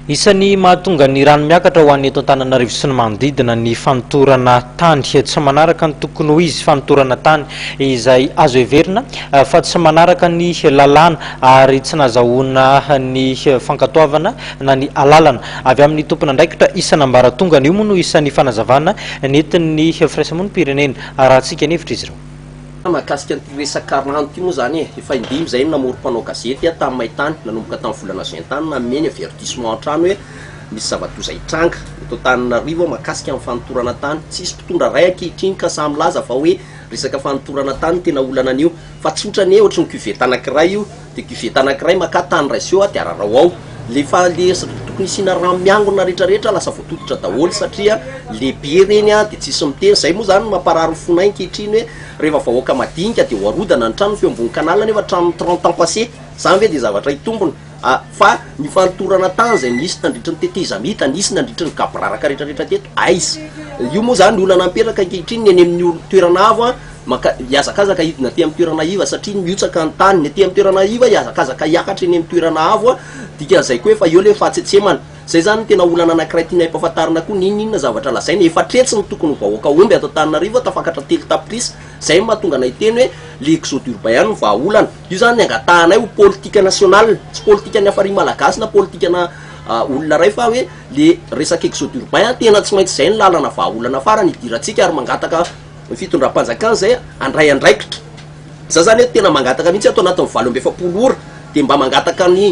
Isan'ny mahatonga ny rano miakatra ho an'ny eto Antananarivo sy ny manodidina ny fanotorana tany tsy manaraka ny tokony ho izy, fanotorana tany izay azo heverina fa tsy manaraka ny lalàna ary tsy nazahoana ny fankatoavana na ny alalana avy amin'ny tompon'andraikitra isan'ambaratongany. Io moa no isan'ny fanazavana nentin'ny firaisamonim-pirenena arahantsika ny hevitr'izy ireo. Mahakasika an'ity resaka rano ity moa izany e, efa indimy izay no namory mpanao gazety aho tamin'ny maintany, nanomboka tamin'ny volana juin tany nanome ny avertissement an-trano hoe misy zava-doza hitranga eto Antananarivo mahakasika ny fanotorana tany. Tsisy mpitondra iray ankehitriny ka sahy milaza fa hoe resaka fanotorana tany no tena olana an'io, fa tsotra anie ohatry ny cuvette anankiray io, De cuvette anakiray makà tany ray seho de ararao ao le fa le tokony hisiana rano miangona retraretra lasa voatototra daholo satria lehibe reny a de tsisy miteny zay moa zany mamparary ny fonay ankehitriny hoe rehefa vahoaka madinika de ho arodana ny trano feo ambony canal nefa trano 30 ans passé zany ve de zavatra hitombona a fa ny fanotorana tany zay nisy nandritry ny tetezamita nisy nandritry ny gaboraraka retraretra teto aiza io moa zany olana mipetraka ankehitriny ny eny amin'ny toerana avo a Maka, hihazakazaka hidina aty amin'ny toerana iva satria mihotsaka ny tany. Ny aty amin'ny toerana iva hihazakazaka hiakatra eny amin'ny toerana avo a, dikan'izay koa efa eo ilay fahatsetsemana. Izay izany no tena olana anankiray tianay ampahafantarina koa, n'inon'inona zavatra lazaina, efa hatretsy ny tokony ho vahoaka omby ato Antananarivo tafakatra 3 tapitrisa. Izay no mahatonga anay hiteny hoe le exode urbain ihany no vahaolana. Io izany ny angatahanay ho politique nationale, tsy politikan'ny hafari malagasy na politikana olona iray fa hoe le resaka exode urbain tena tsy maintsy izay no lalana vahaolana farany hidirantsika ary mangataka ny fitondram-panjakana izay handray andraikitra. Za zany eto tena mangataka mihitsy ato anatin'ny 48 ora dia mba mangataka ny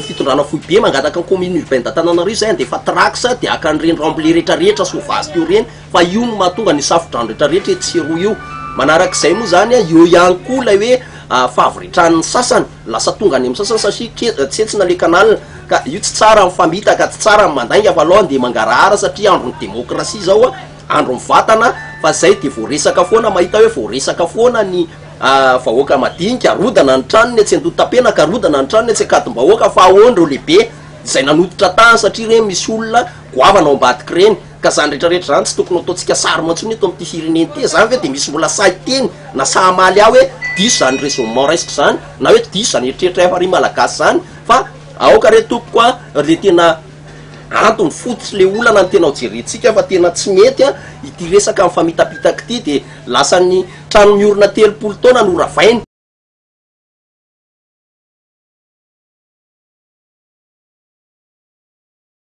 fitondrana foibe, mangataka ny commune urbaine d'Antananarivo zay handefa trax dia haka an'ireny remblai retraretra sauvage teo ireny fa io no mahatonga ny safo-drano retraretra etsy sy eroa io. Manarak'izay moa zany eo ihany koa ilay hoe fahavritran'ny sasany, lasa tonga any amin'ny sasany satria tsentsina le canal ka io tsy tsara ny famitaka, tsy tsara ny mandainga fa aleo andeha mangarahara satria andron'ny demokrasia zao. Andro mivatana fa zay de voaresaka foana mahita hoe voaresaka foana ny vahoaka madinika, arodana ny tranony etsy Andohatapenaka, arodana ny tranony etsy Ankadimbahoaka fa ahoana ireo lehibe izay nanototra tany satria ireny misy olona goavana ao ambadika ireny ka zany rehetra rehetra zany tsy tokony ho ataontsika sary mantsony eto amin'ity firenena ity e, zany ve de misy mbola sahy hiteny na sahy hamaly ahy hoe diso zany raisonnement raisiko zany na hoe diso zany eritreritra hafari malagasy zany fa aoka re tompoko a le tena Antony fototry le olana no tena ho jerentsika fa tena tsy mety a ity resaka mifamitapitaka ity de lasa ny trano miorina 30 taona no ravaina.